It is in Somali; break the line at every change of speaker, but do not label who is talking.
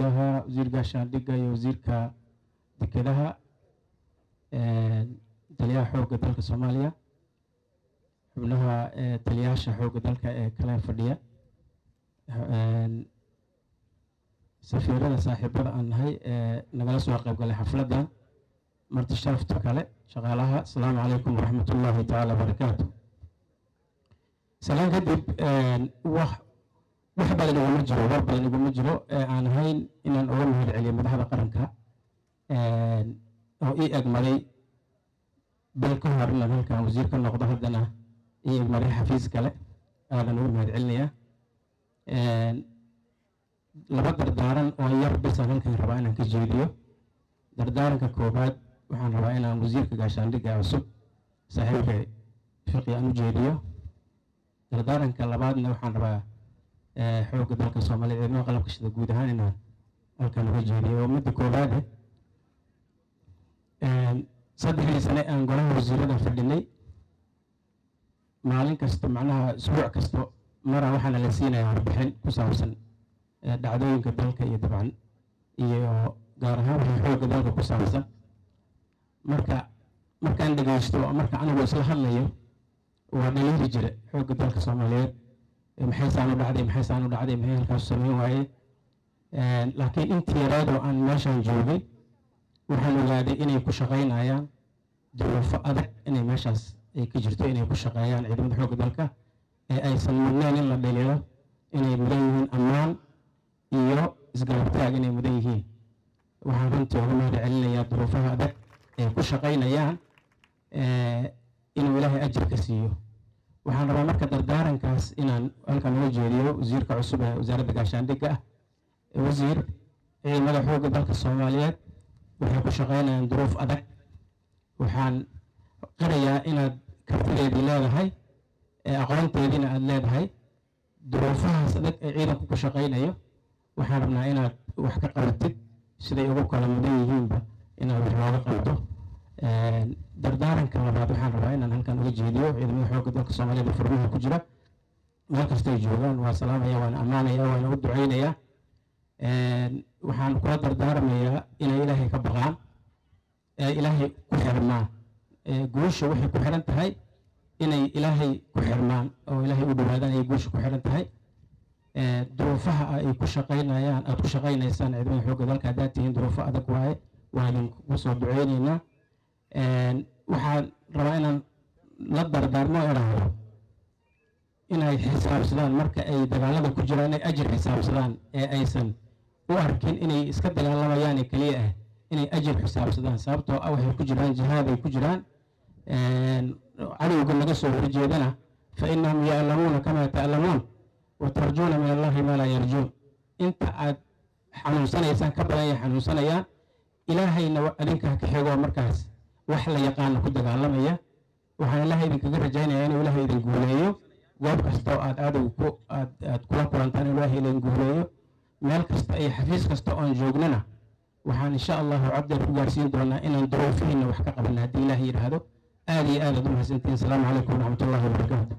Gudaha, wasiir gaashaandhigga iyo wasiirka dekedaha, taliyaha xoogga dalka Soomaaliya, xubnaha taliyaasha xoogga dalka ee kala fadhiya, safiirada saaxiibada aan nahay ee nagala soo qayb galay xafladdan, marti sharafta kale, shaqaalaha, asalaamu calaykum waraxmatullaahi tacaala wabarakaatu. Salaan kadib, wax badan iguma jiro, war badan iguma jiro ee aan ahayn inaan uga mahad celiyo madaxda qaranka oo ii egmaday bil ka hor inaan halkan wasiir ka noqdo, haddana ii egmaday xafiis kale. Aadan uga mahad celinayaa. Laba dardaaran oo yar bisaan halkan rabaa inaan ka jeediyo. Dardaaranka koobaad waxaan rabaa inaan wasiirka gaashaandhigga cusub, saaxiibka Fiqi, aan u jeediyo. Dardaaranka labaadna waxaan rabaa xoogga dalka Soomaaliya, ciidamada qalabka shida guud ahaan, inaan halkan uga jeediyo. Oo midda koobaade, 3dii sane aan golaha wasiirada fadhinay, maalin kasta, macnaha isbuuc kasta mara, waxaana la siinaya warbixin ku saabsan dhacdooyinka dalka iyo dabcan iyo gaar ahaan wixii xoogga dalka ku saabsan. Marka markaan dhegeysto, marka anigu isla hadlayo, waa dhaliili jire xoogga dalka Soomaaliyeed: maxay saan u dhacday, maxay saan u dhacday, maxay halkaas samayn waaye? Laakiin intii yaraadoo aan meeshaan joogay, waxaan ogaaday inay ku shaqaynayaan duruufo adag, inay meeshaas ay ka jirto inay ku shaqeeyaan ciidamada xoogga dalka, ee aysan mudnayn in la dhaliilo, inay mudan yihiin ammaan iyo isgarabtaag inay mudan yihiin. Waxaan runtii uga mahad celinayaa duruufaha adag ay ku shaqaynayaan, inuu Ilaahay ajir ka siiyo. Waxaan rabaa marka dardaarankaas inaan halkan uga jeediyo wasiirka cusub ee wasaaradda gaashaandhigga ah. Wasiir, ciidamada xoogga dalka Soomaaliyeed waxay ku shaqaynayaan duruuf adag. Waxaan qirayaa inaad kartideedii leedahay ee aqoonteediina aada leedahay. Duruufahaas adag ee ciidanku ku shaqaynayo waxaan rabnaa inaad wax ka qabatid, siday ugu kala mudan yihiinba inaad wax looga qabto. Dardaaranka labaad waxaan rabaa inaan halkan uga jeediyo ciidamada xoogga dalka Soomaaliyeed ee furmaha ku jira meel kastay joogaan. Waa salaamaya, waana ammaanaya, waana u duceynayaa. Waxaan kula dardaarmayaa inay Ilaahay ka baqaan ee Ilaahay ku xirmaan. Guusha waxay ku xiran tahay inay Ilaahay ku xirmaan oo Ilaahay u dhawaadaan ay guusha ku xiran tahay. Duruufaha ay ku shaqaynayaan, aada ku shaqaynaysaan ciidamada xoogga dalka haddaad tihiin, duruufo adag waaye, waa idinkugu soo duceyneynaa. Waxaan rabaa inaan la dardaarmo, idhaahdo inay xisaabsadaan marka ay dagaalada ku jiraan, inay ajir xisaabsadaan ee aysan u arkin inay iska dagaalamayaan ee keliya ah, inay ajir xisaabsadaan, sababtoo ah waxay ku jiraan jihaad ay ku jiraan. Cadowga naga soo horjeedana فإنهم يألمون كما تألمون وترجون من الله ما لا يرجون. Inta aad xanuunsanaysaan ka badan ay xanuunsanayaan. Ilaahayna adinka ka xigoo markaas wax la yaqaano ku dagaalamaya. Waxaan Ilaahay idinkaga rajaynayaa inuu Ilaahay idin guuleeyo. Goob kasta oo aad adow ku aad kula kulantaan, inuu Ilaahay idin guuleeyo. Meel kasta iyo xafiis kasta oon joognana, waxaan insha Allahu coddeer ku gaarsiin doonaa inaan duruufihiina wax ka qabanna, haddii Ilaahay yidhaahdo. Aad iyo aad aad u mahadsantihiin. Asalaamu calaykum waraxmatullahi wabarakaatu.